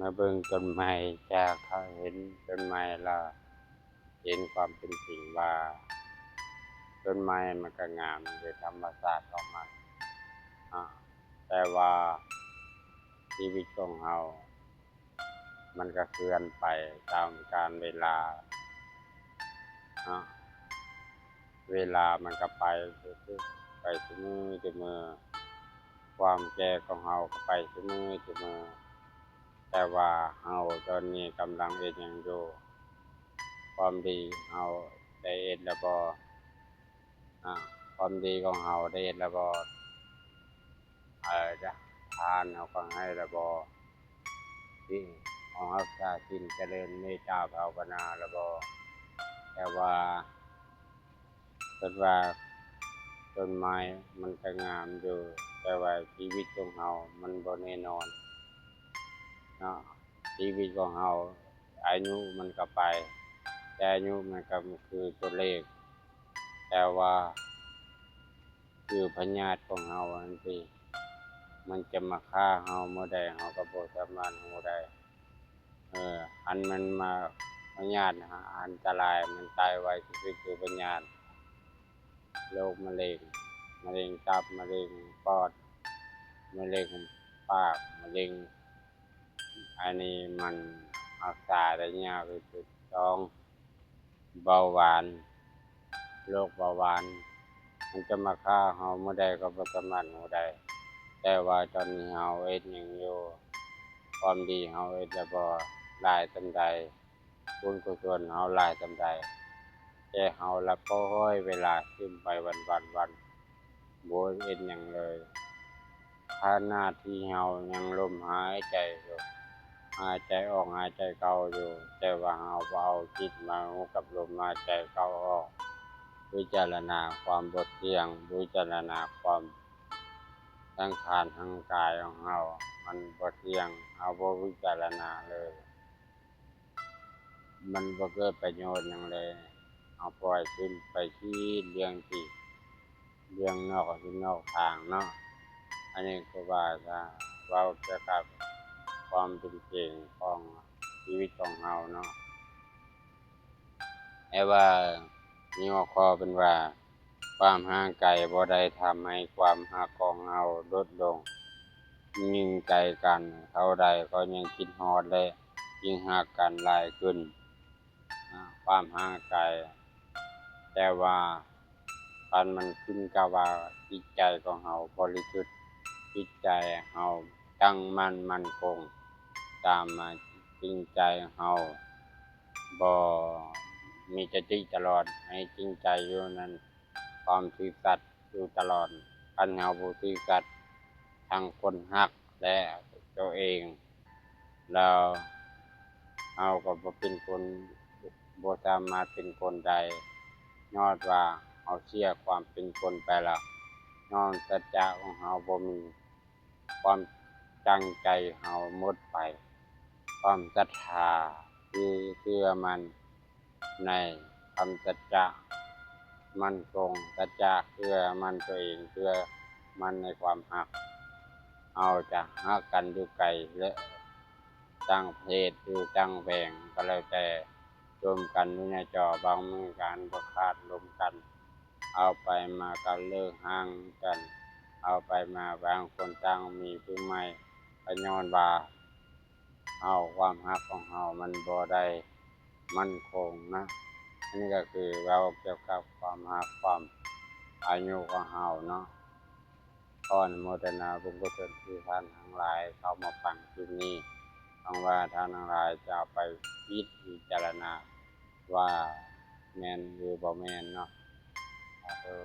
ມາເບິ່ງຕົ້ນໄມ້ ຈາກເຮົາເຫັນຕົ້ນໄມ້ແລ້ວ ເຫັນຄວາມເປັນຈິງວ່າ ຕົ້ນໄມ້ມັນກໍງາມໂດຍທຳມະຊາດຂອງມັນເນາະ, ແຕ່ວ່າຊີວິດຂອງເຮົາ ມັນກໍເຄື່ອນໄປຕາມການເວລາເນາະ, ເວລາມັນກໍໄປ ໄປຊຸມື້ຊຸມື້, ຄວາມແກ່ຂອງເຮົາກໍໄປຊຸມື້ຊຸມື້, ແຕ່ວ່າເຮົາຕອນນີ້ກຳລັງເຮັດຫຍັງຢູ່? ຄວາມດີເຮົາໄດ້ເຮັດແລ້ວບໍ່? ອາ ຄວາມດີຂອງເຮົາໄດ້ເຮັດແລ້ວບໍ່? ເອີ ທານເຮົາກໍໃຫ້ແລ້ວບໍ່? ສິນເຮົາຮັກສາສິນ ຈະເລີນເມດຕາພາວະນາແລ້ວບໍ່? ແຕ່ວ່າ ເພິ່ນວ່າຕົ້ນໄມ້ມັນກໍງາມຢູ່ ແຕ່ວ່າຊີວິດຂອງເຮົາມັນບໍ່ແນ່ນອນເນາະ, ຊີວິດຂອງເຮົາ ອາຍຸມັນກໍໄປ, ແຕ່ອາຍຸມັນກໍຄືຕົວເລກ, ແຕ່ວ່າ ຄືພະຍາດຂອງເຮົາຫັ້ນຕິ ມັນຈະມາຂ້າເຮົາມື້ໃດ ເຮົາກໍບໍ່ສາມາດຮູ້ໄດ້. ເອີ ອັນມັນມາ ພະຍາດອັນຕະລາຍ ມັນຕາຍໄວທີ່ສຸດຄືພະຍາດໂລກມະເຮັງ, ມະເຮັງຕັບ, ມະເຮັງປອດ, ມະເຮັງປາກ, ມະເຮັງ ອັນນີ້ມັນຮັກສາໄດ້ຍາກທີ່ສຸດ. ສອງ ເບົາຫວານ, ໂລກເບົາຫວານ ມັນຈະມາຂ້າເຮົາມື້ໃດກໍບໍ່ສາມາດຮູ້ໄດ້, ແຕ່ວ່າຕອນນີ້ເຮົາເຮັດຫຍັງຢູ່? ຄວາມດີເຮົາເຮັດແລ້ວບໍ່? ຫຼາຍສ່ຳໃດ? ບຸນກຸສົນເຮົາຫຼາຍສ່ຳໃດ? ແຕ່ເຮົາລະປ່ອຍເວລາຊຶມໄປວັນໆໆ ບໍ່ເຮັດຫຍັງເລີຍ. ຂະນະທີ່ເຮົາຍັງລົມຫາຍໃຈຢູ່, ຫາຍໃຈອອກ ຫາຍໃຈເຂົ້າຢູ່, ແຕ່ວ່າເຮົາບໍ່ເອົາຈິດມາຮູ້ກັບລົມຫາຍໃຈເຂົ້າອອກ, ພິຈາລະນາຄວາມບໍ່ທ່ຽງ, ພິຈາລະນາຄວາມສັງຂານຮ່າງກາຍຂອງເຮົາ ມັນບໍ່ທ່ຽງ, ເຮົາບໍ່ພິຈາລະນາເລີຍ. ມັນບໍ່ເກີດປະໂຫຍດຫຍັງເລີຍ. ເຮົາປ່ອຍຂຶ້ນໄປຄິດເລື່ອງທີ່ ເລື່ອງນອກ ທີ່ນອກທາງເນາະ. ອັນນີ້ຄືວ່າຈະເວົ້າກ່ຽວກັບຄວາມເປັນຈິງຂອງຊີວິດຂອງເຮົາເນາະ. ແຕ່ວ່າມີຫົວຂໍ້ເປັນວ່າ ຄວາມຫ່າງໄກບໍ່ໄດ້ທຳໃຫ້ຄວາມຮັກຂອງເຮົາຫຼຸດລົງ, ຍິ່ງໃກ້ກັນເທົ່າໃດກໍຍິ່ງຄິດຮອດ ແລະ ຍິ່ງຮັກກັນຫຼາຍຂຶ້ນ. ຄວາມຫ່າງໄກ ແຕ່ວ່າຄັນມັນຂຶ້ນກັບວ່າຈິດໃຈຂອງເຮົາບໍລິສຸດ, ຈິດໃຈເຮົາຕັ້ງໝັ້ນໝັ້ນຄົງ, ຕາມມາຈິງໃຈເຮົາ ບໍ່ມີສະຕິຕະຫຼອດ, ໃຫ້ຈິງໃຈຢູ່ນັ້ນ ຄວາມຊື່ສັດຢູ່ຕະຫຼອດ. ຄັນເຮົາບໍ່ຊື່ສັດທັງຄົນຮັກ ແລະ ໂຕເອງ ແລ້ວເຮົາກໍບໍ່ເປັນຄົນ, ບໍ່ສາມາດເປັນຄົນໄດ້, ຍ້ອນວ່າເຮົາເສຍຄວາມເປັນຄົນໄປແລ້ວ, ຍ້ອນສັດຈະຂອງເຮົາບໍ່ມີ. ຄວາມຕັ້ງໃຈເຮົາໝົດໄປ, ຄວາມສັດທາຄືເຊື່ອໝັ້ນໃນຄຳສັດຈະໝັ້ນຄົງ, ສັດຈະເຊື່ອໝັ້ນຕົວເອງ, ເຊື່ອໝັ້ນໃນຄວາມຮັກ. ເຮົາຈະຮັກກັນຢູ່ໄກ ແລະ ຕ່າງປະເທດ ຢູ່ຕ່າງແຂວງກໍແລ້ວແຕ່, ຊົມກັນຢູ່ໜ້າຈໍ, ບາງມື້ກໍຫັນບໍ່ຂາດລົມກັນ. ເອົາໄປມາກໍເລີກຮ່າງກັນ, ເອົາໄປມາຕ່າງຄົນຕ່າງມີຜູ້ໃໝ່, ກໍຍ້ອນວ່າເຮົາ, ຄວາມຮັກຂອງເຮົາມັນບໍ່ໄດ້ໝັ້ນຄົງນະ. ອັນນີ້ກໍຄືເວົ້າກ່ຽວກັບຄວາມຮັກ, ຄວາມອາຍຸຂອງເຮົາເນາະ. ຂໍອະນຸໂມທະນາບຸນກຸສົນທີ່ທ່ານທັງຫຼາຍເຂົ້າມາຟັງຄລິບນີ້. ຫວັງວ່າທ່ານທັງຫຼາຍຈະເອົາໄປຄິດພິຈາລະນາວ່າແມ່ນຫຼືບໍ່ແມ່ນເນາະ. ສາທຸ.